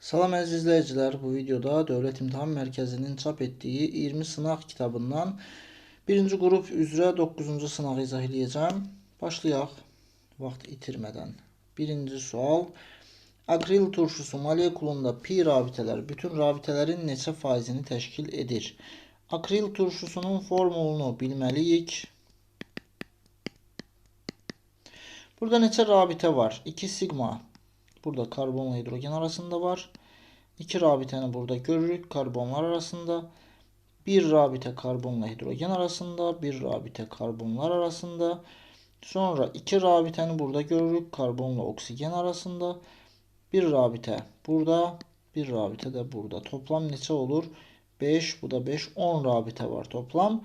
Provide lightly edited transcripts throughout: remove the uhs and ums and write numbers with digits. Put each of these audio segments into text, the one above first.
Salam əziz izləyicilər, bu videoda Dövlət İmtahan Mərkəzinin çap etdiyi 20 sınaq kitabından 1-ci qrup üzrə 9-cu sınağı izah eləyəcəm. Başlayaq vaxt itirmədən. Birinci sual. Akril turşusu molekulunda pi rabitələr bütün rabitələrin neçə faizini təşkil edir? Akril turşusunun formulunu bilməliyik. Burada neçə rabitə var? 2 sigma. Burada karbonla hidrogen arasında var. 2 rabitəni burada görürük karbonlar arasında. Bir rabitə karbonla hidrogen arasında, bir rabitə karbonlar arasında. Sonra 2 rabitəni burada görürük karbonla oksigen arasında. Bir rabitə burada, bir rabitə də burada. Toplam neçə olur? 5, bu da 5, 10 rabitə var toplam.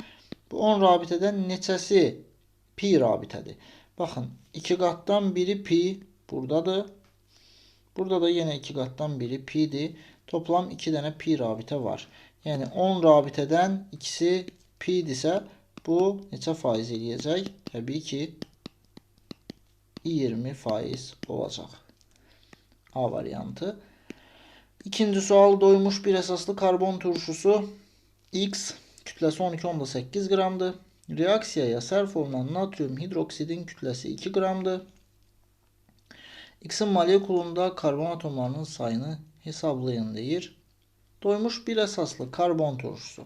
Bu 10 rabitədən neçəsi pi rabitədir? Baxın, 2 qatdan biri pi buradadır. Burada da yenə 2 qatdan biri pi'dir. Toplam 2 dənə pi rabitə var. Yəni 10 rabitədən ikisi pi'dirsə, bu neçə faiz eləyəcək? Təbii ki, 20% olacaq. A variantı. İkinci sual, doymuş bir əsaslı karbon turşusu X kütləsi 12,8 qramdır. Reaksiyaya sərf olunan natrium hidroksidin kütləsi 2 qramdır. X-in molekulunda karbon atomlarının sayını hesablayın deyir. Doymuş bir əsaslı karbon turşusu.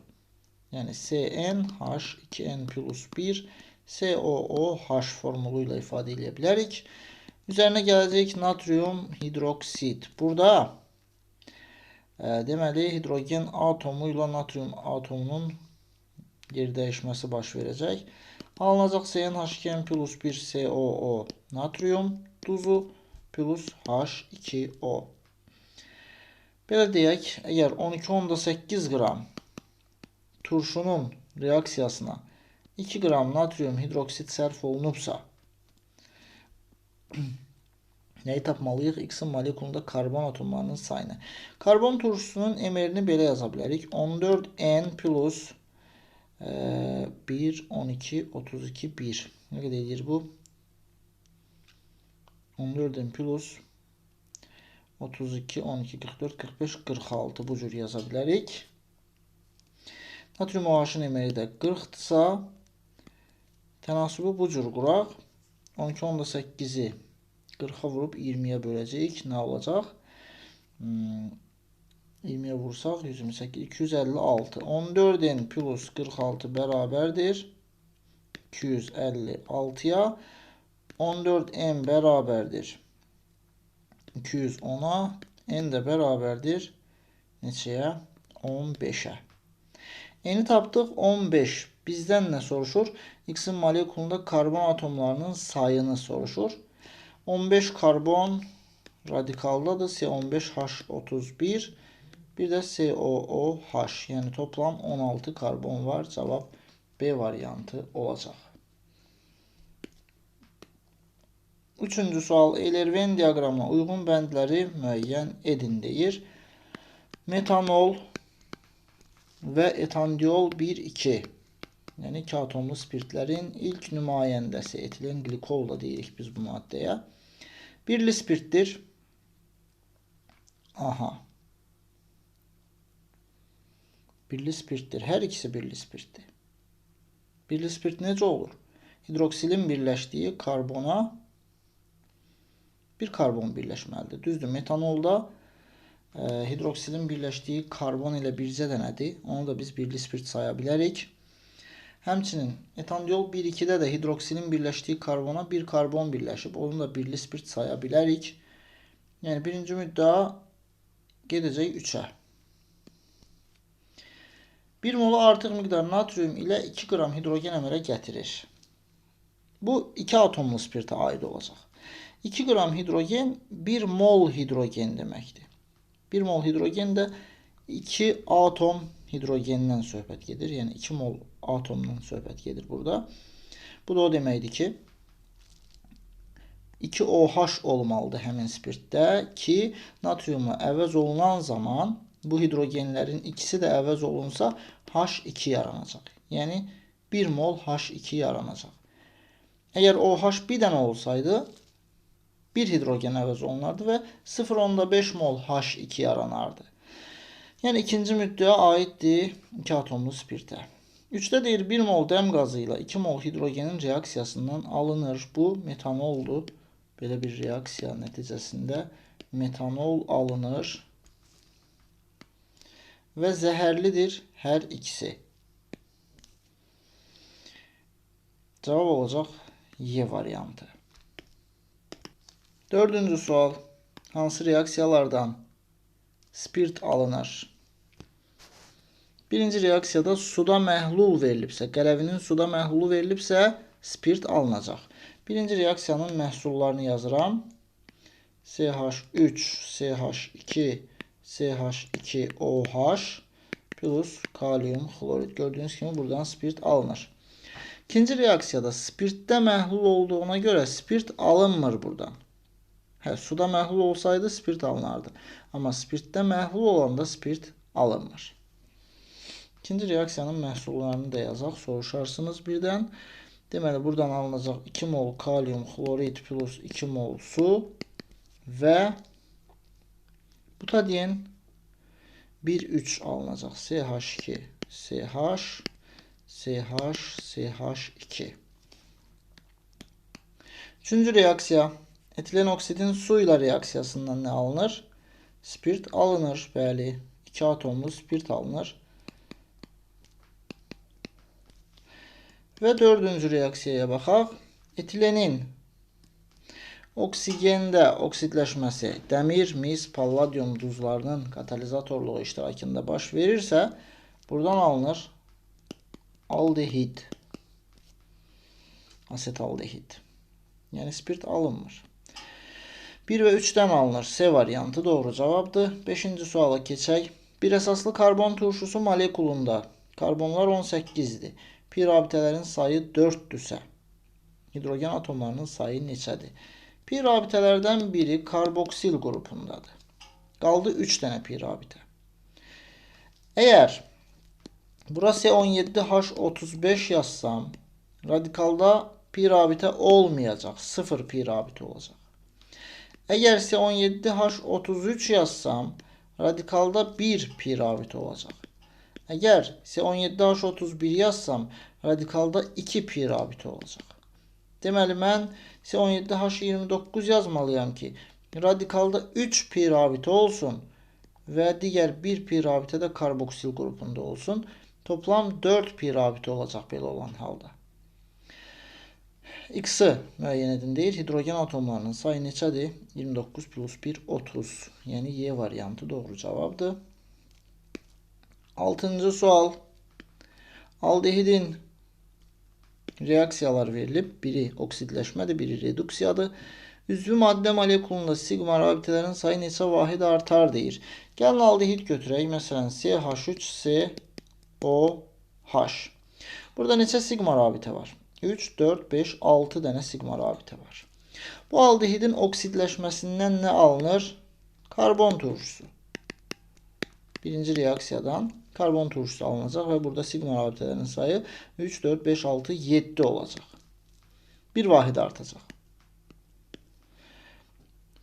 Yəni SnH2n plus 1 COOH formulu ilə ifadə edə bilərik. Üzərinə gələcək natrium hidroksid. Burada deməli hidrogen atomu ilə natrium atomunun yer dəyişməsi baş verəcək. Alınacaq SnH2n plus 1 COO natrium duzu plus H2O. Belə deyək, əgər 12,8 qram turşunun reaksiyasına 2 qram natrium hidroksid sərf olunubsa, nəyi tapmalıyıq? X-in molekulunda karbon atomlarının sayını. Karbon turşusunun MR-ni belə yaza bilərik. 14N plus 1, 12, 32, 1. Nə qədər edir bu? 14N plus 32, 12, 44, 45, 46 bu cür yaza bilərik. Natrium OH-ın MR-i də 40-dırsa, tənasübü bu cür quraq. 12,8-i 40-a vurub 20-yə böləcəyik. Nə olacaq? 20-yə vursaq 128, 256. 14N plus 46 bərabərdir 256-ya. 14N bərabərdir 210-a. N də bərabərdir neçəyə? 15-ə. N'i tapdıq 15. Bizdən nə soruşur? X-in molekulunda karbon atomlarının sayını soruşur. 15 karbon radikaldadır. C15H31. Bir də COOH. Yəni toplam 16 karbon var. Cavab B variantı olacaq. Üçüncü sual, Euler-Venn diaqramına uyğun bəndləri müəyyən edin deyir. Metanol və etandiol 1-2. Yəni 2 atomlu spirtlərin ilk nümayəndəsi etilen qlikol da deyirik biz bu maddəyə. Birli spirtdir. Aha. Birli spirtdir. Hər ikisi birli spirtdir. Birli spirt necə olur? Hidroksilin birləşdiyi karbona bir karbon birləşməlidir. Düzdür, metanolda hidroksilin birləşdiyi karbon ilə bircə dənədir. Onu da biz birli spirt saya bilərik. Həmçinin etandiol 1-2-də də hidroksilin birləşdiyi karbona bir karbon birləşib. Onu da birli spirt saya bilərik. Yəni birinci müddəa gedəcək 3-ə. 1 molu artıq miqdar natrium ilə 2 qram hidrogen əmələ gətirir. Bu 2 atomlu spirtə aid olacaq. 2 qram hidrogen 1 mol hidrogen deməkdir. 1 mol hidrogen də 2 atom hidrogenden söhbət gedir. Yəni 2 mol atomdan söhbət gedir burada. Bu da o deməkdir ki, 2 OH olmalıdır həmin spirtdə ki, natriumla əvəz olunan zaman bu hidrogenlərin ikisi də əvəz olunsa H2 yaranacaq. Yəni 1 mol H2 yaranacaq. Əgər OH bir dənə olsaydı, Bir hidrogen əvəz olunardı və 0,5 mol H2 yaranardı. Yəni, ikinci müddəa aiddir 2 atomlu spirtə. 3-də deyir, 1 mol dəm qazı ilə 2 mol hidrogenin reaksiyasından alınır. Bu metanoldur. Belə bir reaksiya nəticəsində metanol alınır və zəhərlidir hər ikisi. Cavab olacaq Y variantı. Dördüncü sual. Hansı reaksiyalardan spirt alınır? Birinci reaksiyada suda məhlul verilibsə, qələvinin suda məhlulu verilibsə, spirt alınacaq. Birinci reaksiyanın məhsullarını yazıram. CH3, CH2, CH2OH plus kalium xlorid. Gördüyünüz kimi buradan spirt alınır. İkinci reaksiyada spirtdə məhlul olduğuna görə spirt alınmır buradan. Hə, suda məhlul olsaydı spirt alınardı. Amma spirtdə məhlul olanda spirt alınmır. İkinci reaksiyanın məhsullarını da yazaq. Soruşarsınız birdən. Deməli, buradan alınacaq 2 mol kalium xlorid plus 2 mol su və butadien 1,3 alınacaq. CH2, CH, CH, CH2. Üçüncü reaksiya. Etilen oksidin su ilə reaksiyasından nə alınır? Spirt alınır. Bəli, 2 atomlu spirt alınır. Və dördüncü reaksiyaya baxaq. Etilenin oksigendə oksidləşməsi dəmir, mis, palladium duzlarının katalizatorluğu iştirakında baş verirsə, buradan alınır aldehid, asetaldehid. Yəni spirt alınmır. 1 və 3-dən alınır. C variantı doğru cavabdır. 5-ci suala keçək. Bir əsaslı karbon turşusu molekulunda karbonlar 18-dir. Pi rabitələrin sayı 4-dürsə, hidrogen atomlarının sayı neçədir? Pi rabitələrdən biri karboksil qrupundadır. Qaldı 3 dənə pi rabitə. Əgər bura C17H35 yazsam, radikalda pi rabitə olmayacaq. 0 pi rabitə olacaq. Əgər C17H33 yazsam, radikalda 1 pi rabitə olacaq. Əgər C17H31 yazsam, radikalda 2 pi rabitə olacaq. Deməli, mən C17H29 yazmalıyam ki, radikalda 3 pi rabitə olsun və digər 1 pi rabitə də karboksil qrupunda olsun. Toplam 4 pi rabitə olacaq belə olan halda. X-i müəyyən edin deyir. Hidrogen atomlarının sayı neçədir? 29 plus 1, 30. Yəni Y variantı doğru cavabdır. 6-cı sual. Aldehidin reaksiyalar verilib. Biri oksidləşmədir, biri reduksiyadır. Üzvü maddə molekulunda sigma rabitələrin sayı neçə vahid artar deyir. Gəlin aldehid götürək. Məsələn, CH3COH. Burada neçə sigma rabitə var? 3, 4, 5, 6 dənə sigma rabitə var. Bu aldehidin oksidləşməsindən nə alınır? Karbon turşusu. Birinci reaksiyadan karbon turşusu alınacaq və burada sigma rabitələrinin sayı 3, 4, 5, 6, 7 olacaq. Bir vahid artacaq.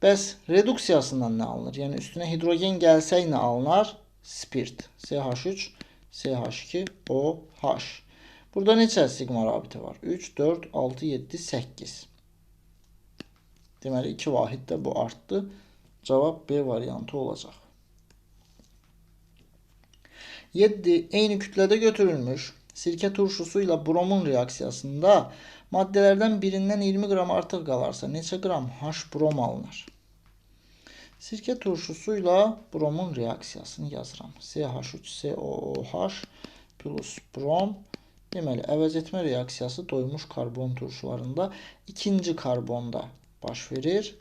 Bəs reduksiyasından nə alınır? Yəni üstünə hidrogen gəlsək nə alınar? Spirt. CH3, CH2, OH. Burada neçə sigma rabitə var? 3, 4, 6, 7, 8. Deməli 2 vahid də bu artdı. Cavab B variantı olacaq. 7. Eyni kütlədə götürülmüş sirkə turşusu ilə bromun reaksiyasında maddələrdən birindən 20 qram artıq qalarsa neçə qram H brom alınır? Sirkə turşusu ilə bromun reaksiyasını yazıram. CH3COOH plus brom. Deməli, əvəz etmə reaksiyası doymuş karbon turşularında ikinci karbonda baş verir.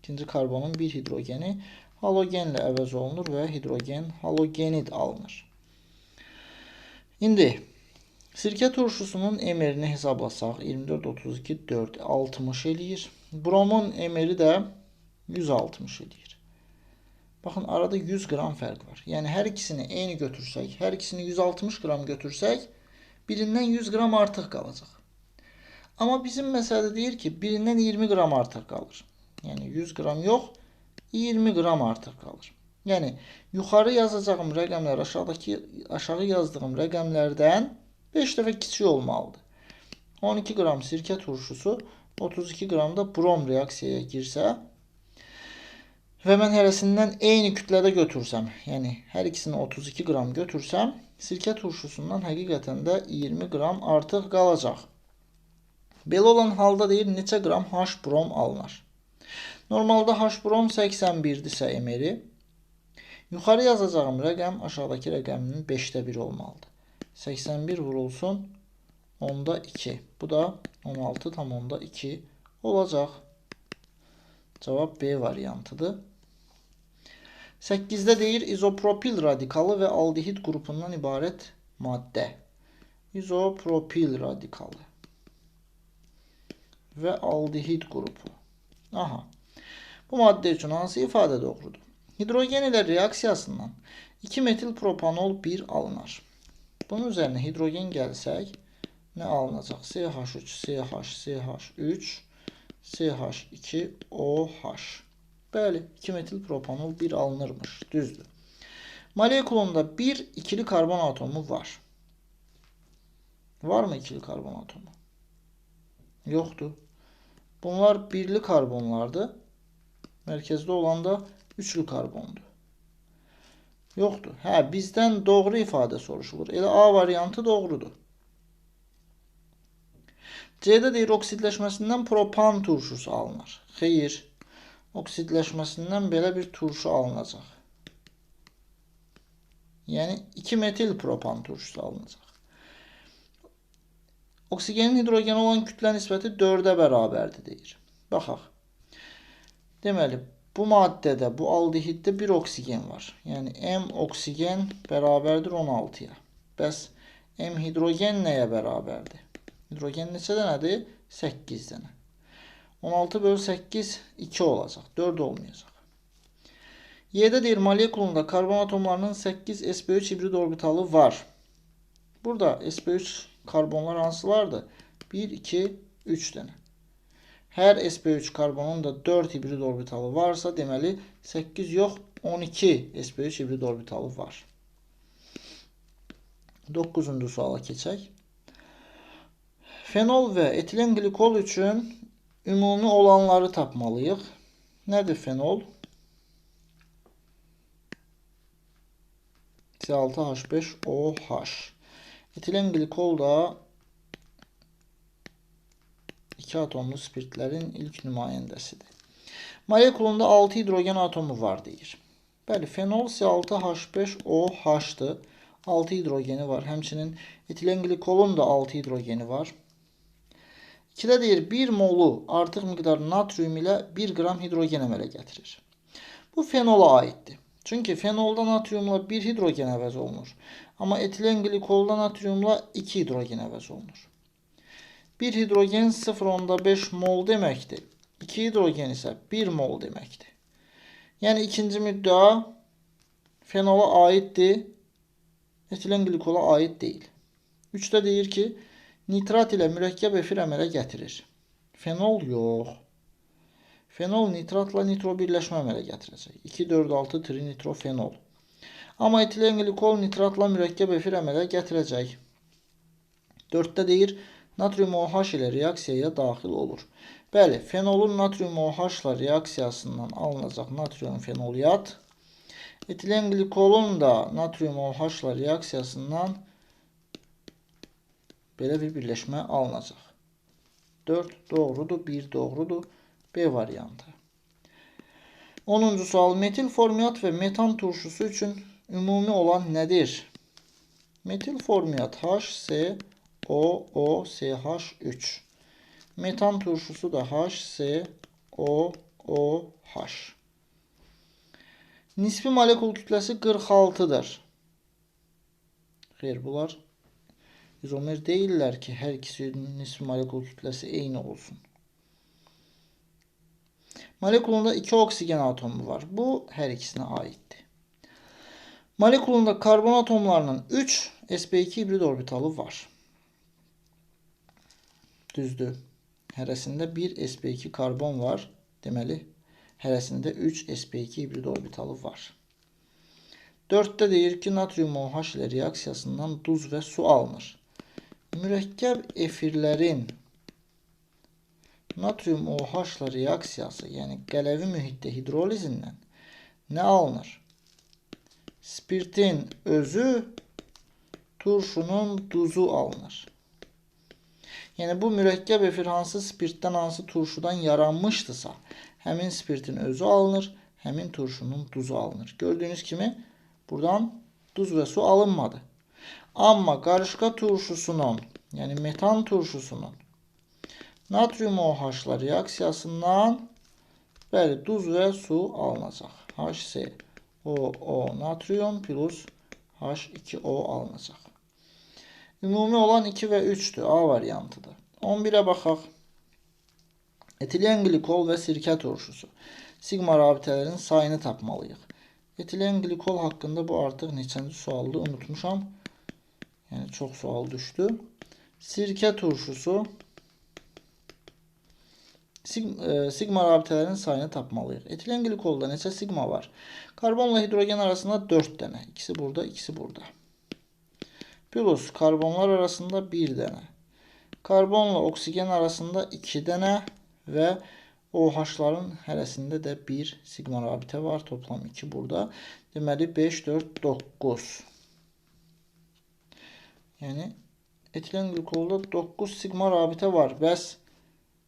İkinci karbonun bir hidrogeni halogenlə əvəz olunur və hidrogen halogenid alınır. İndi sirkə turşusunun MR-ini hesablasaq 24, 32, 4, 60 eləyir. Bromun MR-i də 160 eləyir. Baxın, arada 100 qram fərq var. Yəni, hər ikisini eyni götürsək, hər ikisini 160 qram götürsək, birindən 100 qram artıq qalacaq. Amma bizim məsələdə deyir ki, birindən 20 qram artıq qalır. Yəni 100 qram yox, 20 qram artıq qalır. Yəni yuxarı yazacağım rəqəmlər aşağı yazdığım rəqəmlərdən 5 dəfə kiçik olmalıdır. 12 qram sirkə turşusu 32 qram da brom reaksiyaya girsə və mən hərəsindən eyni kütlədə götürsəm, yəni hər ikisini 32 qram götürsəm, sirkə turşusundan həqiqətən də 20 qram artıq qalacaq. Belə olan halda deyir, neçə qram H brom alınar? Normalda H brom 81-dirsə MR-i, yuxarı yazacağım rəqəm aşağıdakı rəqəminin 5-də 1 olmalıdır. 81 vurulsun 10-da 2. Bu da 16,2 olacaq. Cavab B variantıdır. 8-də deyir, izopropil radikalı və aldehid qrupundan ibarət maddə. İzopropil radikalı və aldehid qrupu. Aha. Bu maddə üçün hansı ifadə doğrudur? Hidrogen ilə reaksiyasından 2-metilpropanol 1 alınar. Bunun üzərinə hidrogen gəlsək, nə alınacaq? CH3, CH, CH3, CH2OH. Bəli, 2-metilpropanol 1 alınırmış. Düzdür. Molekulunda bir ikili karbon atomu var. Var mı ikili karbon atomu? Yoxdur. Bunlar birli karbonlardır. Mərkəzdə olan da üçlü karbondur. Yoxdur. Hə, bizdən doğru ifadə soruşulur. Elə A variantı doğrudur. C-də deyir, oksidləşməsindən propan turşusu alınar. Xeyr. Oksidləşməsindən belə bir turşu alınacaq. Yəni 2-metil propan turşusu alınacaq. Oksigenin hidrogenə olan kütlə nisbəti 4-ə bərabərdir deyir. Baxaq. Deməli, bu maddədə, bu aldehiddə bir oksigen var. Yəni, M oksigen bərabərdir 16-ya. Bəs M hidrogen nəyə bərabərdir? Hidrogen neçə dənədir? 8 dənə. 16 bölü 8, 2 olacaq. 4 olmayacaq. Y-də deyir, molekulunda karbon atomlarının 8 sp3 hibrid orbitalı var. Burada sp3 karbonlar hansılardır? 1, 2, 3 dənə. Hər sp3 karbonun da 4 hibrid orbitalı varsa, deməli 8 yox, 12 sp3 hibrid orbitalı var. 9-cu suala keçək. Fenol və etilen glikol üçün ümumi olanları tapmalıyıq. Nədir fenol? C6H5OH. Etilen glikol da 2 atomlu spirtlərin ilk nümayəndəsidir. Molekulunda 6 hidrogen atomu var deyir. Bəli, fenol C6H5OH-dır. 6 hidrogeni var. Həmçinin etilen glikolun da 6 hidrogeni var. 2-də deyir, 1 molu artıq miqdar natrium ilə 1 qram hidrogen əmələ gətirir. Bu fenola aiddir. Çünki fenolda natriumla 1 hidrogen əvəz olunur. Amma etilen glikolda natriumla 2 hidrogen əvəz olunur. 1 hidrogen 0,5 mol deməkdir. 2 hidrogen isə 1 mol deməkdir. Yəni ikinci müddəa fenola aiddir, etilen glikola aid deyil. 3-də deyir ki, nitrat ilə mürəkkəb efir əmələ gətirir. Fenol yox. Fenol nitratla nitro birləşmə əmələ gətirəcək. 2, 4, 6 trinitrofenol. Amma etilen glikol nitratla mürəkkəb efir əmələ gətirəcək. 4-də deyir, natrium OH ilə reaksiyaya daxil olur. Bəli, fenolun natrium OH ilə reaksiyasından alınacaq natrium fenolyat, etilen glikolun da natrium OH ilə reaksiyasından belə bir birləşmə alınacaq. 4 doğrudur, 1 doğrudur. B variantı. 10-cu sual. Metil formiat və metan turşusu üçün ümumi olan nədir? Metil formiat HCOOCH3. Metan turşusu da HCOOH. Nisbi molekul kütləsi 46-dır. Xeyr, bunlar izomer deyirlər ki, hər ikisinin nisbi molekul kütləsi eyni olsun. Molekulunda 2 oksigen atomu var. Bu, hər ikisinə aiddir. Molekulunda karbon atomlarının 3 sp2 hibrid orbitalı var. Düzdür. Hərəsində 1 sp2 karbon var. Deməli, Hərəsində 3 sp2 hibrid orbitalı var. 4-də deyir ki, natrium OH ilə reaksiyasından duz və su alınır. Mürəkkəb efirlərin natrium OH ilə reaksiyası, yəni qələvi mühitdə hidrolizindən nə alınır? Spirtin özü, turşunun duzu alınır. Yəni bu mürəkkəb efir hansı spirtdən, hansı turşudan yaranmışdısa, həmin spirtin özü alınır, həmin turşunun duzu alınır. Gördüyünüz kimi buradan duz və su alınmadı. Amma qarışqa turşusunun, yəni metan turşusunun natrium OH-la reaksiyasından bəli, duz və su alınacaq. HCOO natrium plus H2O alınacaq. Ümumi olan 2 və 3-dür. A variantıdır. 11-ə baxaq. Etilen glikol və sirkə turşusu. Sigma rabitələrin sayını tapmalıyıq. Etilen glikol haqqında bu artıq neçənci sualdır, unutmuşam. Yəni çox sual düşdü. Sirkə turşusu. Sigma rabitələrin sayını tapmalıyıq. Etilen glikolda neçə sigma var? Karbonla hidrogen arasında 4 dənə. İkisi burada, ikisi burada. Plus karbonlar arasında 1 dənə. Karbonla oksigen arasında 2 dənə və OH-ların hərəsində də 1 sigma rabitə var. Toplam 2 burada. Deməli 5, 4, 9. Yəni etilen glikolda 9 sigma rabitə var. Bəs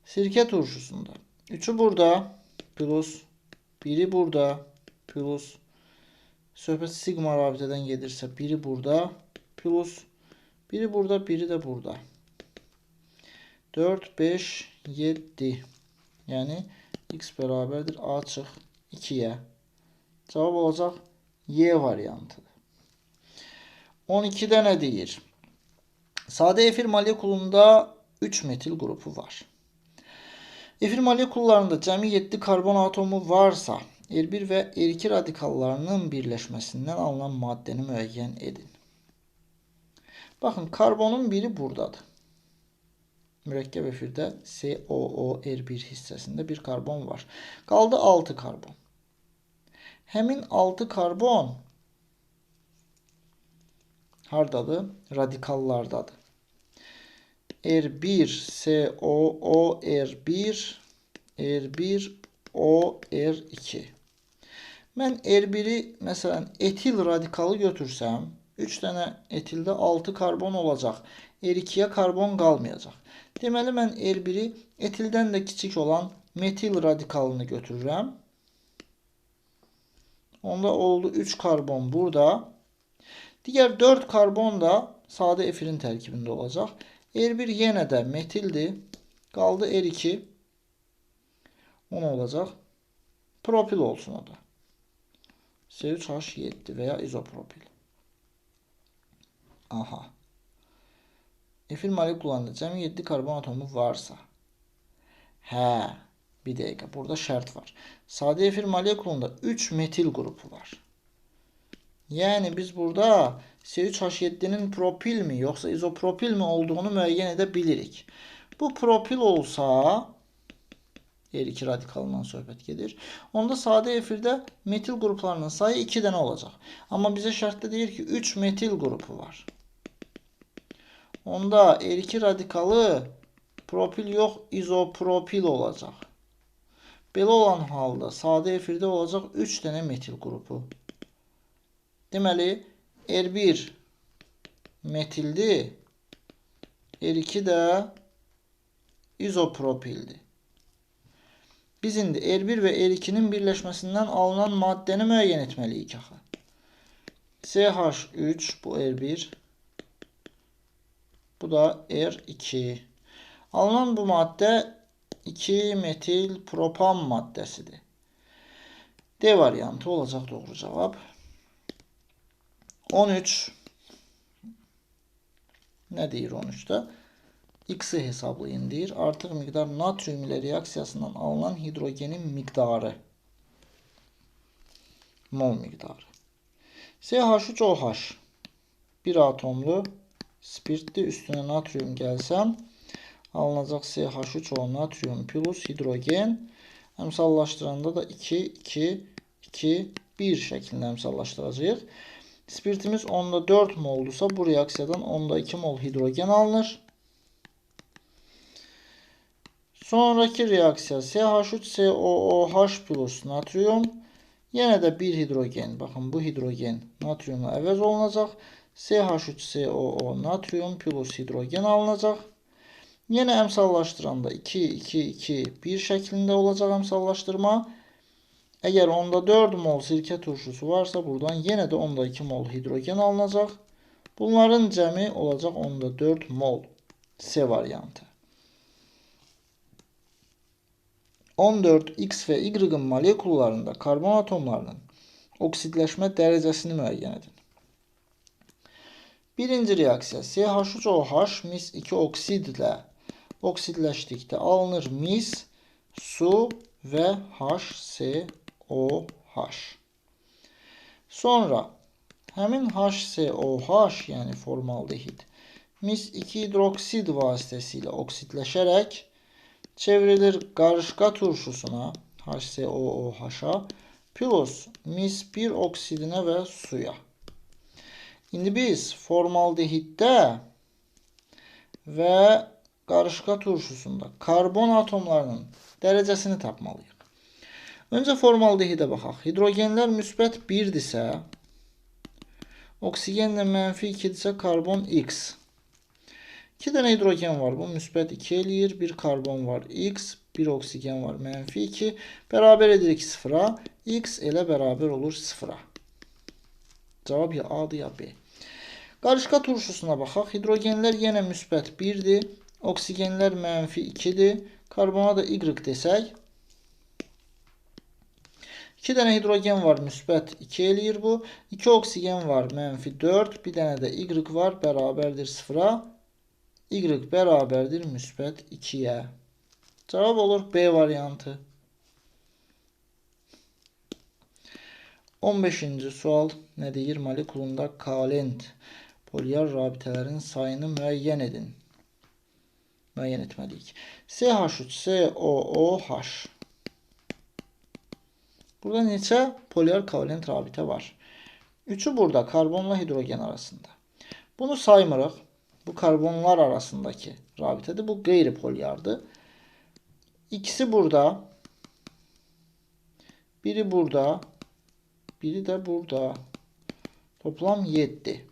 sirkə turşusunda 3-ü burada plus 1-i burada plus söhbət sigma rabitədən gedirsə 1-i burada plus 1-i burada, 1-i də burada. 4, 5, 7. Yəni x bərabərdir A çıx 2-yə. Cavab olacaq Y variantıdır. 12-də nə deyir? Sadə efir molekulunda 3 metil qrupu var. Efir molekullarında cəmi 7 karbon atomu varsa, R1 və R2 radikallarının birləşməsindən alınan maddəni müəyyən edin. Baxın, karbonun biri buradadır. Mürəkkəb efirdə COOR1 hissəsində bir karbon var. Qaldı 6 karbon. Həmin 6 karbon hardadır? Radikallardadır. R1, COOR1, R1, OR2. Mən R1-i məsələn etil radikalı götürsəm, 3 dənə etildə 6 karbon olacaq. R2-yə karbon qalmayacaq. Deməli, mən R1-i etildən də kiçik olan metil radikalını götürürəm. Onda oldu 3 karbon burada. Digər 4 karbon da sadə efirin tərkibində olacaq. R1 yenə də metildir. Qaldı R2. O nə olacaq? Propil olsun o da. C3H7 və ya izopropil. Aha. Efir molekullarında cəmi 7 karbon atomu varsa. Hə, bir dəqiqə. Burada şərt var. Sadə efir molekulunda 3 metil qrupu var. Yəni biz burada C3H7-nin propil mi yoxsa izopropil mi olduğunu müəyyən edə bilirik. Bu propil olsa, R2 radikalından söhbət gedir. Onda sadə efirdə metil qruplarının sayı 2 dənə olacaq. Amma bizə şərtdə deyir ki, 3 metil qrupu var. Onda R2 radikalı propil yox, izopropil olacaq. Belə olan halda sadə efirdə olacaq 3 dənə metil qrupu. Deməli, R1 metildir, R2 də izopropildir. Biz indi R1 və R2-nin birləşməsindən alınan maddəni müəyyən etməliyik axı. CH3 bu R1, bu da R2. Alınan bu maddə 2-metil propan maddəsidir. D variantı olacaq doğru cavab. 13. Nə deyir 13-də? X-i hesablayın deyir. Artıq miqdar natrium ilə reaksiyasından alınan hidrogenin miqdarı. Mol miqdarı. CH3OH. Bir atomlu spirtli, üstünə natrium gəlsəm, alınacaq CH3O natrium plus hidrogen. Əmsallaşdıranda da 2, 2, 2, 1 şəklində əmsallaşdıracağıq. Spirtimiz 10,4 moldursa bu reaksiyadan 10,2 mol hidrogen alınır. Sonraki reaksiya CH3COOH plus natrium. Yenə də bir hidrogen. Baxın, bu hidrogen natriumla əvəz olunacaq. CH3COO natrium plus hidrogen alınacaq. Yenə əmsallaşdıranda 2, 2, 2, 1 şəklində olacaq əmsallaşdırma. Əgər 10,4 mol sirkə turşusu varsa, buradan yenə də 10,2 mol hidrogen alınacaq. Bunların cəmi olacaq 10,4 mol. C variantı. 14, X və Y-ın molekullarında karbon atomlarının oksidləşmə dərəcəsini müəyyən edin. Birinci reaksiya CH3OH mis 2 oksidlə oksidləşdikdə alınır mis, su və HCOH. Sonra həmin HCOH, yəni formaldehid, mis 2 hidroksid vasitəsilə oksidləşərək çevrilir qarışqa turşusuna, HCOOH-a, plus mis 1 oksidinə və suya. İndi biz formaldehiddə və qarışqa turşusunda karbon atomlarının dərəcəsini tapmalıyıq. Öncə formaldehidə baxaq. Hidrogenlər müsbət 1-dirsə, oksigenlə mənfi 2-dirsə karbon X. 2 dənə hidrogen var. Bu müsbət 2 eləyir. Bir karbon var X, bir oksigen var mənfi 2. Bərabər edirik 0-a. X elə bərabər olur 0-a. Cavab ya A-dır ya B. Qarışqa turşusuna baxaq. Hidrogenlər yenə müsbət 1-dir. Oksigenlər mənfi 2-dir. Karbona da Y desək. 2 dənə hidrogen var, müsbət 2 eləyir bu. 2 oksigen var, mənfi 4. Bir dənə də Y var, bərabərdir 0-a. Y bərabərdir müsbət 2-yə. Cavab olur B variantı. 15-ci sual nə deyir? Molekulunda kovalent polyar rabitələrin sayını müəyyən edin. Müəyyən etməliyik. CH3COOH. Burada neçə polyar kovalent rabitə var? 3-ü burada karbonla hidrogen arasında. Bunu saymırıq. Bu karbonlar arasındakı rabitədir. Bu qeyri-polyardır. İkisi burada. Biri burada. Biri də burada. Toplam 7.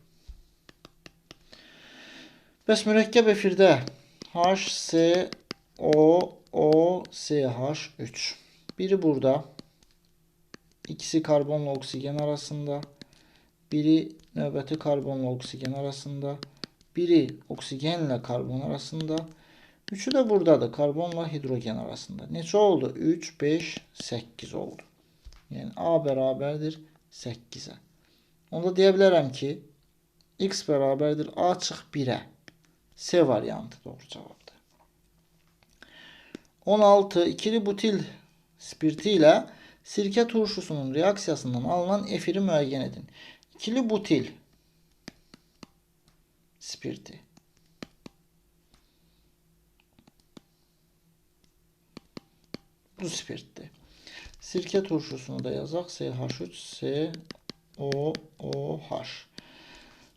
Bəs mürəkkəb efirdə HCOOCH3. Biri burada. İkisi karbonla oksigen arasında. Biri növbəti karbonla oksigen arasında. Biri oksigenlə karbon arasında. Üçü də buradadır. Karbonla hidrogen arasında. Neçə oldu? 3, 5, 8 oldu. Yəni A bərabərdir 8-ə. Onda deyə bilərəm ki, X bərabərdir A çıx 1-ə. C variantı doğru cavabdır. 16. İkili butil spirti ilə sirkə turşusunun reaksiyasından alınan efiri müəyyən edin. İkili butil spirti. Bu spirtdir. Sirkə turşusunu da yazaq. CH3COOH.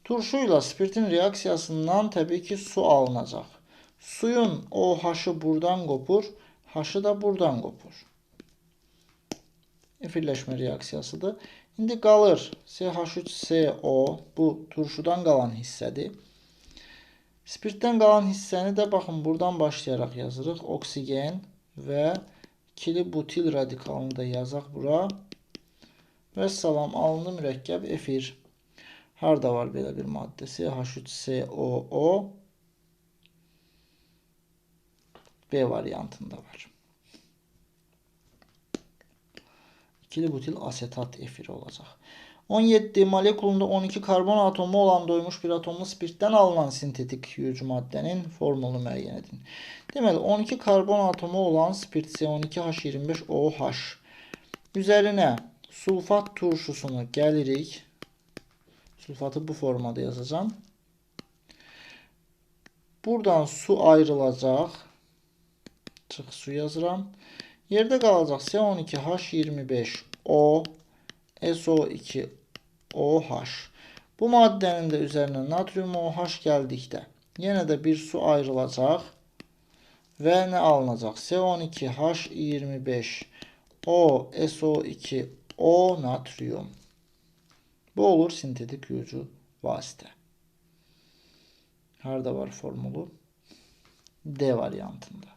Turşuyla spirtin reaksiyasından təbii ki su alınacaq. Suyun OH-ı buradan qopur, H-ı da buradan qopur. Efirləşmə reaksiyasıdır. İndi qalır CH3CO, bu turşudan qalan hissədir. Spirtdən qalan hissəni də baxın buradan başlayaraq yazırıq. Oksigen və ikili butil radikalını da yazaq bura. Və salam, alındı mürəkkəb efir. Harda var belə bir maddə? CH3COO B variantında var. İkili butil asetat efiri olacaq. 17. Molekulunda 12 karbon atomu olan doymuş bir atomlu spirtdən alınan sintetik yuyucu maddənin formulunu müəyyən edin. Deməli, 12 karbon atomu olan spirt C12H25OH üzərinə sulfat turşusunu gəlirik. Sulfatı bu formada yazacağım. Buradan su ayrılacaq. Çıx su yazıram. Yerdə qalacaq C12H25O, SO2OH. Bu maddənin də üzərinə natrium OH gəldikdə yenə də bir su ayrılacaq və nə alınacaq? C12H25O, SO2O natrium. Bu olur sintetik yuyucu vasitə. Harada var formulu? D variantında.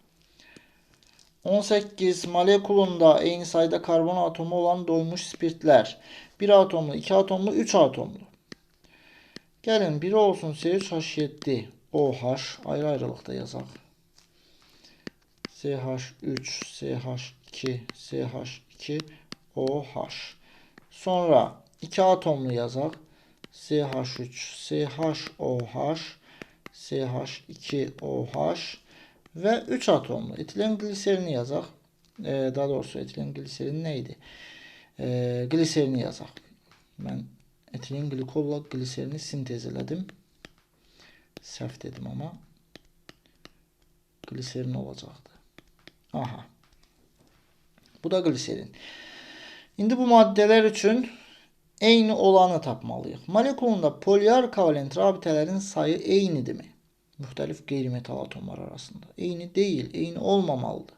18. Molekulunda eyni sayda karbon atomu olan doymuş spirtlər. 1 atomlu, 2 atomlu, 3 atomlu. Gəlin, biri olsun C3H7 OH. Ayrı-ayrılıqda yazaq. CH3, CH2, CH2, OH. Sonra 2 atomlu yazaq. CH3, CHOH, CH2OH və 3 atomlu etilen gliserini yazaq. Daha doğrusu etilen gliserin nə idi? Gliserini yazaq. Mən etilen glikolla gliserini sintez elədim. Səhv dedim amma gliserin olacaqdı. Aha. Bu da gliserin. İndi bu maddələr üçün eyni olanı tapmalıyıq. Molekulunda polyar kovalent rabitələrin sayı eynidirmi? Müxtəlif qeyri-metal atomlar arasında. Eyni deyil, eyni olmamalıdır.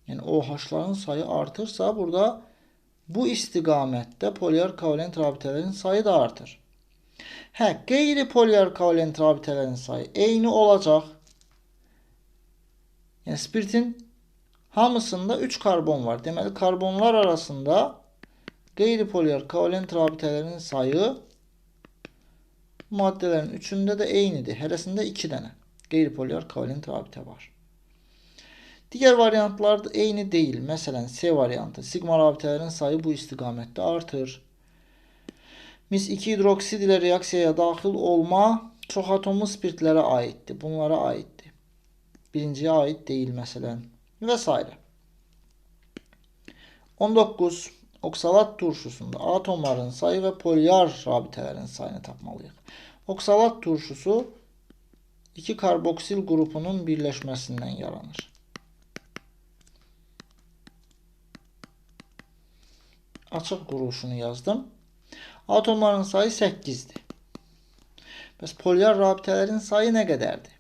Yəni OH-ların sayı artırsa burada bu istiqamətdə polyar kovalent rabitələrin sayı da artır. Hə, qeyri-polyar kovalent rabitələrin sayı eyni olacaq. Yəni spirtin hamısında 3 karbon var. Deməli karbonlar arasında qeyri-polyar kovalent rabitələrin sayı maddələrin üçündə də eynidir. Hərəsində 2 dənə qeyri-polyar kovalent rabitə var. Digər variantlar da eyni deyil. Məsələn, C variantı. Sigma rabitələrin sayı bu istiqamətdə artır. Mis 2 hidroksid ilə reaksiyaya daxil olma çox atomlu spirtlərə aiddir. Bunlara aiddir. Birinciyə aid deyil məsələn. Və s. 19. Oksalat turşusunda atomların sayı və polyar rabitələrin sayını tapmalıyıq. Oksalat turşusu 2 karboksil qrupunun birləşməsindən yaranır. Açıq quruluşunu yazdım. Atomların sayı 8-dir. Bəs polyar rabitələrin sayı nə qədərdir?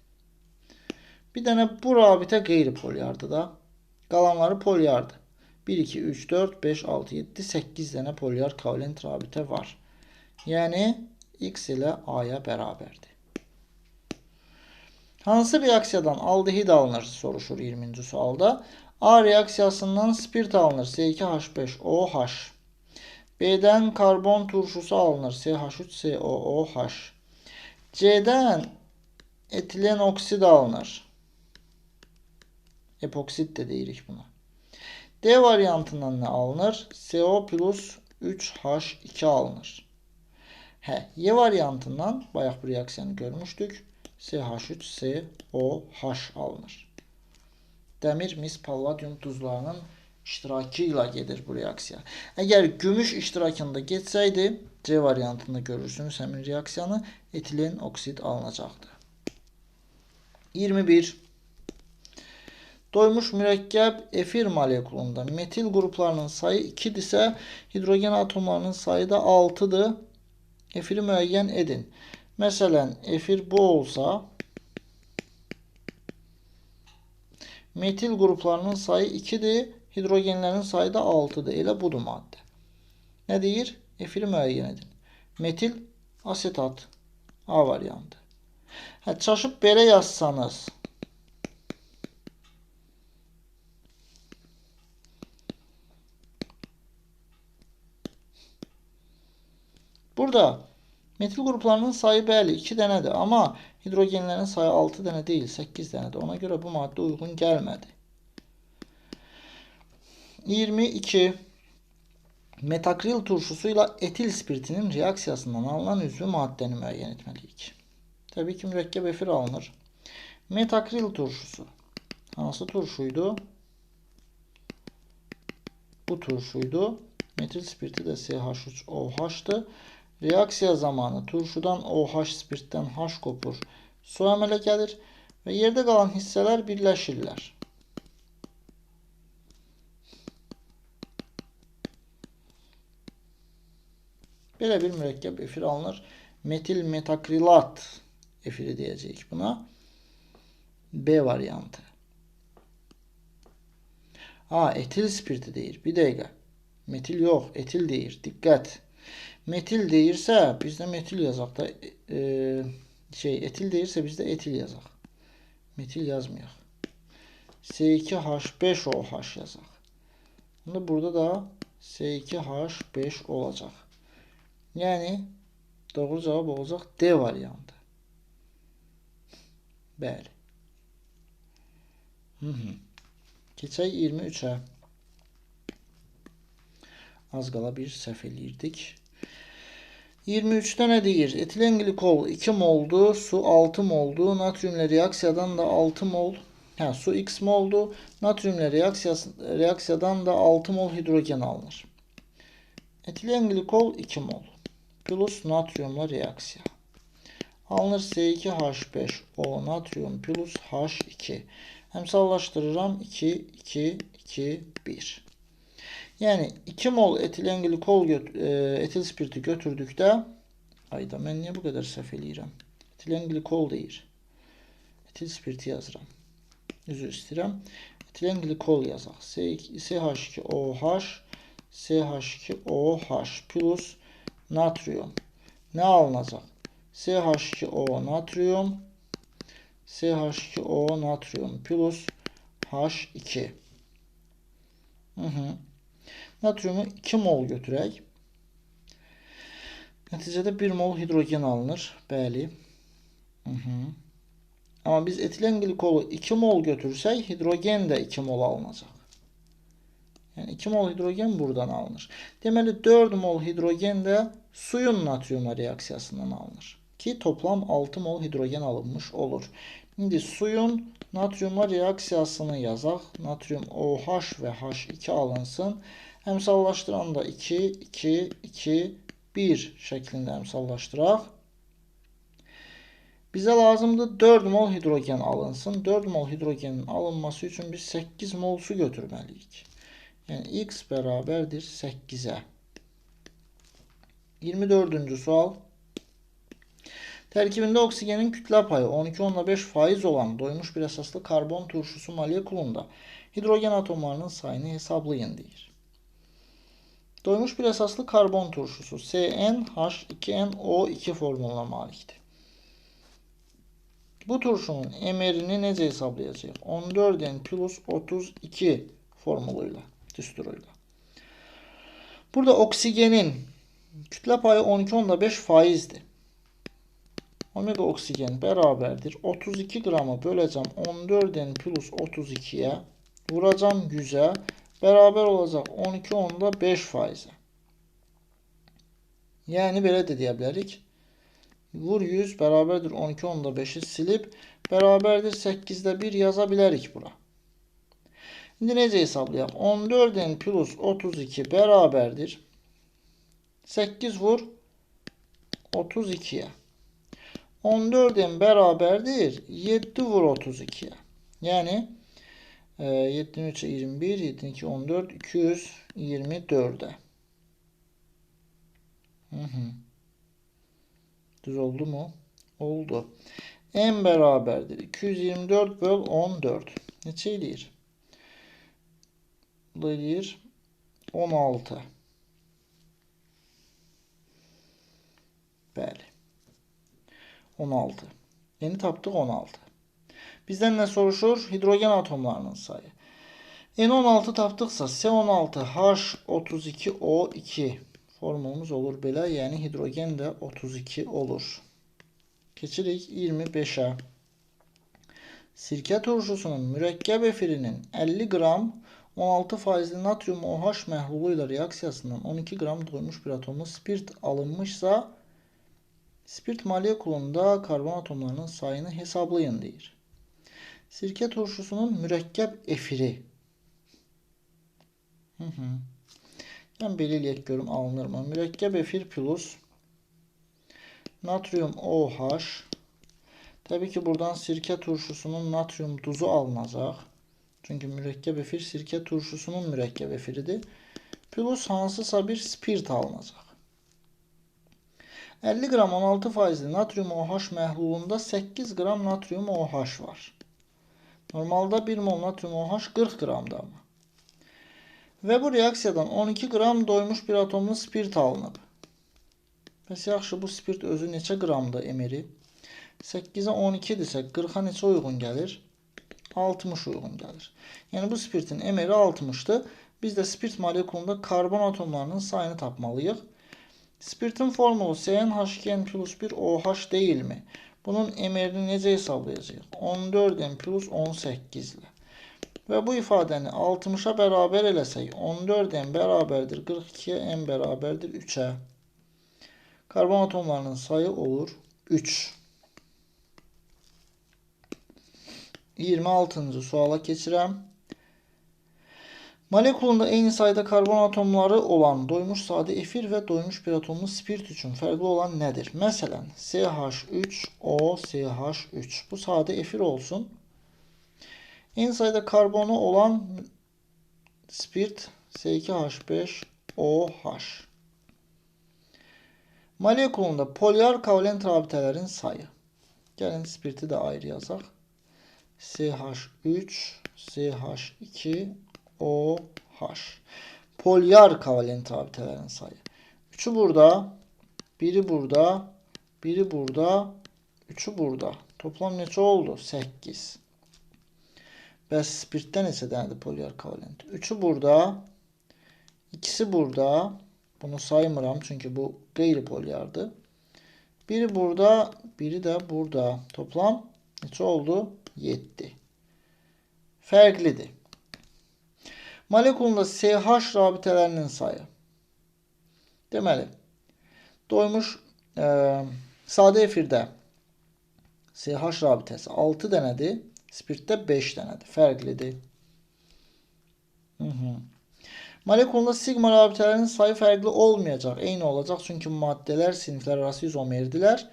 Bir dənə bu rabitə qeyri-polyardır da. Qalanları polyardır. 1, 2, 3, 4, 5, 6, 7, 8 dənə polyar kovalent rabitə var. Yəni X ilə A-ya bərabərdir. Hansı reaksiyadan aldehid alınır soruşur 20-ci sualda. A reaksiyasından spirt alınır C2H5OH. B-dən karbon turşusu alınır CH3COOH. C-dən etilen oksid alınır. Epoksid də deyirik buna. D variantından nə alınır? CO plus 3H2 alınır. Hə, Y variantından bayaq bu reaksiyanı görmüşdük. CH3COH alınır. Dəmir, mis, palladium duzlarının iştirakı ilə gedir bu reaksiya. Əgər gümüş iştirakında getsəydi, C variantında görürsünüz həmin reaksiyanı, etilen oksid alınacaqdı. 21. Doymuş mürəkkəb efir molekulunda metil qruplarının sayı 2-dirsə, hidrogen atomlarının sayı da 6-dır. Efiri müəyyən edin. Məsələn, efir bu olsa, metil qruplarının sayı 2-dir, hidrogenlərin sayı da 6-dır. Elə budur maddə. Nə deyir? Efiri müəyyən edin. Metil asetat A variantı. Hə, çaşıb belə yazsanız, burada metil qruplarının sayı bəli 2 dənədir, amma hidrogenlərin sayı 6 dənə deyil, 8 dənədir. Ona görə bu maddə uyğun gəlmədi. 22. Metakril turşusu ilə etil spirtinin reaksiyasından alınan üzvü maddəni müəyyən etməliyik. Təbii ki, mürəkkəb efir alınır. Metakril turşusu. Hansı turşuydu? Bu turşuydu. Metil spirti də CH3OH-dır. Reaksiya zamanı turşudan OH, spirtdən H qopur, su əmələ gəlir və yerdə qalan hissələr birləşirlər. Belə bir mürəkkəb efir alınır. Metil metakrilat efiri deyəcəyik buna. B variantı. A, etil spirti deyir. Bir dəqiqə. Metil yox, etil deyir. Diqqət. Metil deyirsə, biz də metil yazaq da. Etil deyirsə, biz də etil yazaq. Metil yazmayaq. C2H5OH yazaq. Onda burada da C2H5 olacaq. Yəni, doğru cavab olacaq D variantı. Bəli. Keçək 23-ə. Az qala bir səhv eləyirdik. 23-də nə deyir? Etilen glikol 2 moldu, su 6 moldu, natriumla reaksiyadan da 6 mol, su x moldu, natriumla reaksiyadan da 6 mol hidrogen alınır. Etilen glikol 2 mol plus natriumla reaksiya. Alınır C2H5O natrium plus H2. Əmsallaşdırıram 2, 2, 2, 1. Yəni 2 mol etilen glikol etil spirti götürdükdə, ayda mən niyə bu qədər səhv eləyirəm? Etilen glikol deyir. Etil spirti yazıram. Üzr istəyirəm. Etilen glikol yazaq. CH2OH CH2OH plus natrium. Nə alınacaq? CH2O natrium CH2O natrium plus H2. Natriumu 2 mol götürək. Nəticədə 1 mol hidrogen alınır. Bəli. Amma biz etilen glikolu 2 mol götürsək, hidrogen də 2 mol alınacaq. Yəni 2 mol hidrogen buradan alınır. Deməli 4 mol hidrogen də suyun natriumla reaksiyasından alınır. Ki toplam 6 mol hidrogen alınmış olur. İndi suyun natriumla reaksiyasını yazaq. Natrium OH və H2 alınsın. Əmsallaşdıranda 2, 2, 2, 1 şəklində əmsallaşdıraq. Bizə lazımdır 4 mol hidrogen alınsın. 4 mol hidrogenin alınması üçün biz 8 mol su götürməliyik. Yəni x bərabərdir 8-ə. 24-cü sual. Tərkibində oksigenin kütlə payı 12,5% olan doymuş bir əsaslı karbon turşusu molekulunda hidrogen atomlarının sayını hesablayın deyir. Doymuş bir əsaslı karbon turşusu CnH2nO2 formuluna malikdir. Bu turşunun MR'ini necə hesablayacağıq? 14N plus 32 formuluyla, düsturuyla. Burada oksigenin kütlə payı 12,5%-dir. Omega oksigen bərabərdir. 32 qramı böləcəm 14N plus 32-yə, vuracam 100-ə, bərabər olacaq 12,5%-ə. Yəni, belə də deyə bilərik. Vur 100 bərabərdir 12,5-i silib, bərabərdir 8,1 yaza bilərik bura. İndi necə hesablayaq? 14N plus 32 bərabərdir 8 vur 32-yə. 14N bərabərdir 7 vur 32-yə. Yəni 7-nin 3-ə 21, 7-nin 2 14, 224-ə. Düz oldu mu? Oldu. N bərabərdir 224 böl 14. Neçə eləyir? Bu da eləyir 16. Bəli. 16. Yeni tapdıq 16. Bizdən nə soruşur? Hidrogen atomlarının sayı. N16 tapdıqsa C16H32O2 formulumuz olur belə. Yəni hidrogen də 32 olur. Keçirik 25-ə. Sirkə turşusunun mürəkkəb efirinin 50 qram 16%li natrium OH məhlulu ilə reaksiyasından 12 qram doymuş bir atomlu spirt alınmışsa, spirt molekulunda karbon atomlarının sayını hesablayın deyir. Sirkə turşusunun mürəkkəb efiri. Yəni belə eləyək görüm alınır mı? Mürəkkəb efir plus natrium OH. Təbii ki, buradan sirkə turşusunun natrium duzu alınacaq. Çünki mürəkkəb efir sirkə turşusunun mürəkkəb efiridir. Plus hansısa bir spirt alınacaq. 50 qram 16 faizli natrium OH məhlulunda 8 qram natrium OH var. Normalda 1 mol natrium OH 40 qramdır amma. Və bu reaksiyadan 12 qram doymuş bir atomlu spirt alınıb. Bəs yaxşı, bu spirt özü neçə qramdır MR-i? 8-ə 12-dirsə 40-a neçə uyğun gəlir? 60 uyğun gəlir. Yəni bu spirtin MR-i 60-dır. Biz də spirt molekulunda karbon atomlarının sayını tapmalıyıq. Spirtin formulu CnH2n plus 1 OH deyilmi? Bunun MR-ini necə hesablayacağıq? 14N plus 18 ilə. Və bu ifadəni 60-a bərabər eləsək, 14N bərabərdir 42-yə, N bərabərdir 3-ə. Karbon atomlarının sayı olur 3. 26-cı suala keçirəm. Molekulunda eyni sayda karbon atomları olan doymuş sadə efir və doymuş bir atomlu spirt üçün fərqli olan nədir? Məsələn, CH3O, CH3. Bu sadə efir olsun. Eyni sayda karbonu olan spirt C2H5OH. Molekulunda polyar kovalent rabitələrin sayı. Gəlin spirti də ayrı yazaq. CH3, CH2, OH. Polyar kovalent rabitələrin sayı. 3-ü burada, 1-i burada, 1-i burada, 3-ü burada. Toplam neçə oldu? 8. Bəs spirtdə neçə dənədir polyar kovalent? 3-ü burada, 2-si burada. Bunu saymıram çünki bu qeyri-polyardır. Biri burada, biri də burada. Toplam neçə oldu? 7. Fərqlidir. Molekulunda CH rabitələrinin sayı. Deməli, doymuş sadə efirdə CH rabitəsi 6 dənədir, spirtdə 5 dənədir. Fərqlidir. Molekulunda sigma rabitələrinin sayı fərqli olmayacaq, eyni olacaq. Çünki maddələr siniflər arası izomerdirlər.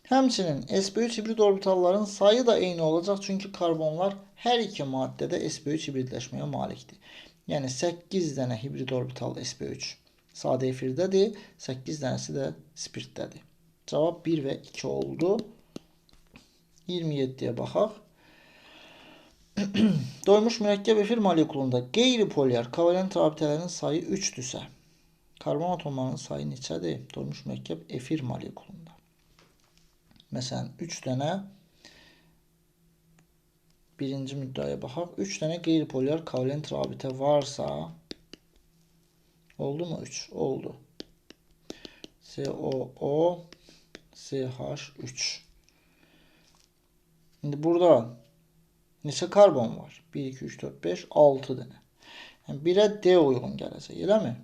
Həmçinin sp3 hibrid orbitalların sayı da eyni olacaq. Çünki karbonlar hər iki maddədə sp3 hibridləşməyə malikdir. Yəni 8 dənə hibrid orbital sp3 sadə efirdədir, 8 dənəsi də spirtdədir. Cavab 1 və 2 oldu. 27-yə baxaq. Doymuş mürəkkəb efir molekulunda qeyri-polyar kovalent rabitələrin sayı 3-dürsə, karbon atomlarının sayı neçədir? Doymuş mürəkkəb efir molekulunda. Məsələn, 3 dənə birinci müddəaya baxaq. 3 dənə qeyri-polyar kovalent rabitə varsa, oldu mu 3? Oldu. COO, CH3. İndi burada neçə karbon var? 1, 2, 3, 4, 5, 6 dənə. Yəni 1-ə D uyğun gələcək, eləmi?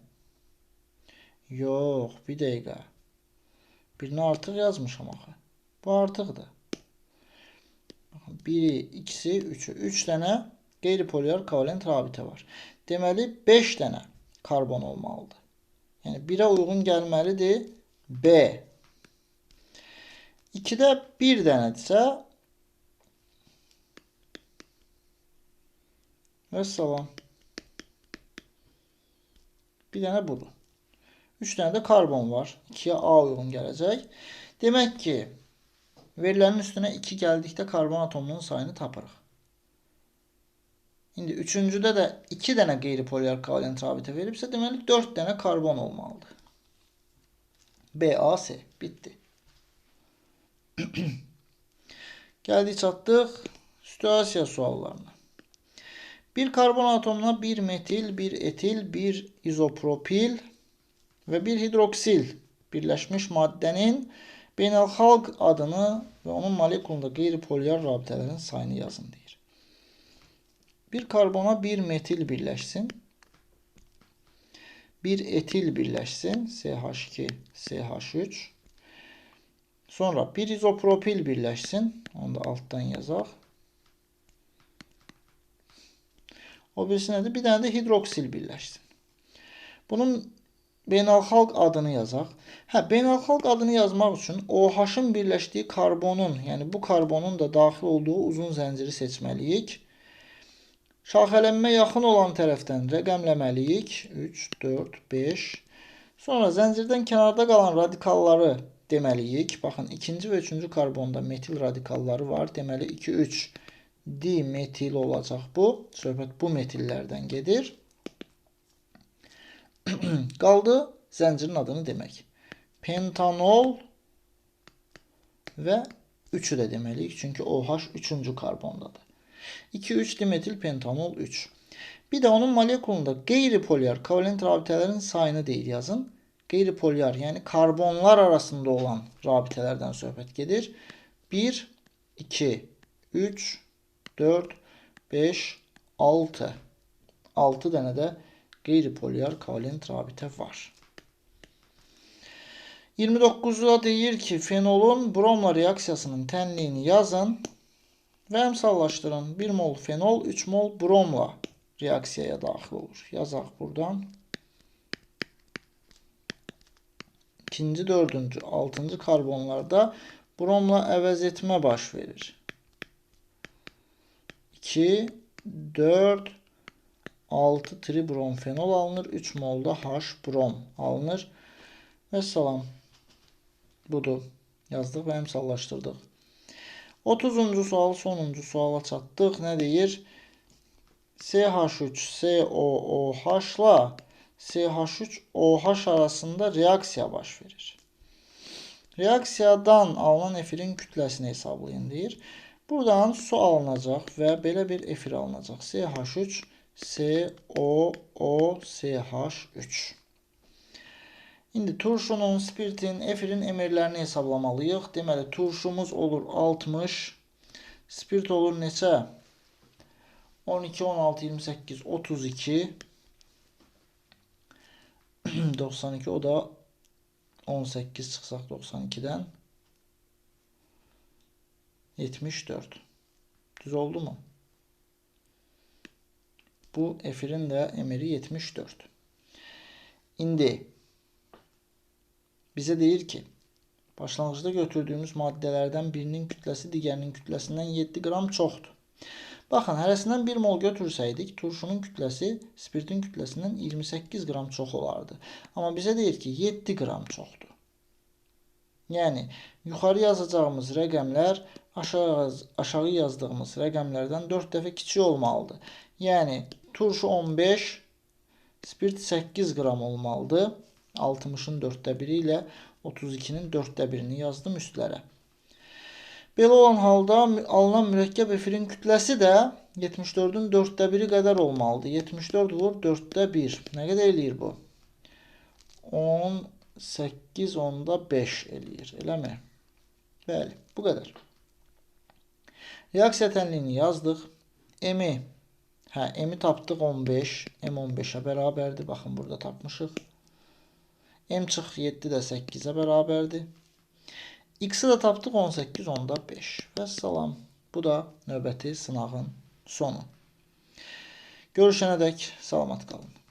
Yox, bir dəqiqə. Birini artıq yazmışam axı. Bu artıqdır. Baxın, 1-i, 2-si, 3-ü. 3 dənə qeyri-polyar kovalent rabitə var. Deməli, 5 dənə karbon olmalıdır. Yəni 1-ə uyğun gəlməlidir B. 2-də 1 dənədirsə, vəssalam. Bir dənə budur. 3 dənə də karbon var. 2-yə A uyğun gələcək. Demək ki, verilərin üstünə 2 gəldikdə karbon atomunun sayını tapırıq. İndi üçüncüdə də 2 dənə qeyri-polyar kovalent rabitə veribsə, deməli 4 dənə karbon olmalıdır. B, A, S. Bitdi. Gəldik, çatdıq situasiya suallarına. Bir karbon atomuna bir metil, bir etil, bir izopropil və bir hidroksil birləşmiş maddənin beynəlxalq adını və onun molekulunda qeyri-polyar rabitələrin sayını yazın deyir. Bir karbona bir metil birləşsin, bir etil birləşsin, CH2, CH3. Sonra bir izopropil birləşsin, onu da altdan yazaq. O birisi nədir? Bir dənə də hidroksil birləşsin. Bunun beynəlxalq adını yazaq. Hə, beynəlxalq adını yazmaq üçün OH-ın birləşdiyi karbonun, yəni bu karbonun da daxil olduğu uzun zənciri seçməliyik. Şaxələnmə yaxın olan tərəfdən rəqəmləməliyik. 3, 4, 5. Sonra zəncirdən kənarda qalan radikalları deməliyik. Baxın, ikinci və üçüncü karbonda metil radikalları var. Deməli, 2, 3 dimetil olacaq bu. Söhbət bu metillərdən gedir. Qaldı zəncirin adını demək. Pentanol və 3-ü də deməliyik. Çünki OH üçüncü karbondadır. 2, 3 dimetil pentanol 3. Bir də onun molekulunda qeyri-polyar kovalent rabitələrin sayını deyir yazın. Qeyri-polyar, yəni karbonlar arasında olan rabitələrdən söhbət gedir. 1, 2, 3, 4, 5, 6. 6 dənə də qeyri-polyar kovalent rabitə var. 29-da deyir ki, fenolun bromla reaksiyasının tənliyini yazın və əmsallaşdırın. 1 mol fenol 3 mol bromla reaksiyaya daxil olur. Yazaq buradan. 2-ci, 4-cü, 6-cı karbonlarda bromla əvəz etmə baş verir. 2, 4, 6 tribromfenol alınır. 3 molda H brom alınır. Və salam. Budur. Yazdıq və əmsallaşdırdıq. 30-cu sual, sonuncu suala çatdıq. Nə deyir? CH3 COOH ilə CH3OH arasında reaksiya baş verir. Reaksiyadan alınan efirin kütləsini hesablayın deyir. Buradan su alınacaq və belə bir efir alınacaq. CH3 COO CH3. İndi turşunun, spirtin, efirin emirlərini hesablamalıyıq. Deməli, turşumuz olur 60, spirt olur neçə? 12, 16, 28, 32. 92, o da 18 çıxsaq 92-dən 74. Düz oldu mu? Bu efirin də emiri 74. İndi bizə deyir ki, başlanğıcda götürdüyümüz maddələrdən birinin kütləsi digərinin kütləsindən 7 qram çoxdur. Baxın, hərəsindən 1 mol götürsəydik, turşunun kütləsi spirtin kütləsindən 28 qram çox olardı. Amma bizə deyir ki, 7 qram çoxdur. Yəni, yuxarı yazacağımız rəqəmlər aşağı yazdığımız rəqəmlərdən 4 dəfə kiçik olmalıdır. Yəni, turşu 15, spirt 8 qram olmalıdır. 60-ın 4-də 1-i ilə 32-nin 4-də 1-ini yazdım üstlərə. Belə olan halda alınan mürəkkəb efirin kütləsi də 74-ün 4-də 1-i qədər olmalıdır. 74 vur 4-də 1. Nə qədər eləyir bu? 18,5 eləyir. Eləmi? Bəli, bu qədər. Reaksiya tənliyini yazdıq. M-i, M-i tapdıq 15. M 15-ə bərabərdir. Baxın, burada tapmışıq. M çıx 7 də 8-ə bərabərdir. X-i də tapdıq 18,5. Vəssalam. Bu da növbəti sınağın sonu. Görüşənədək salamat qalın.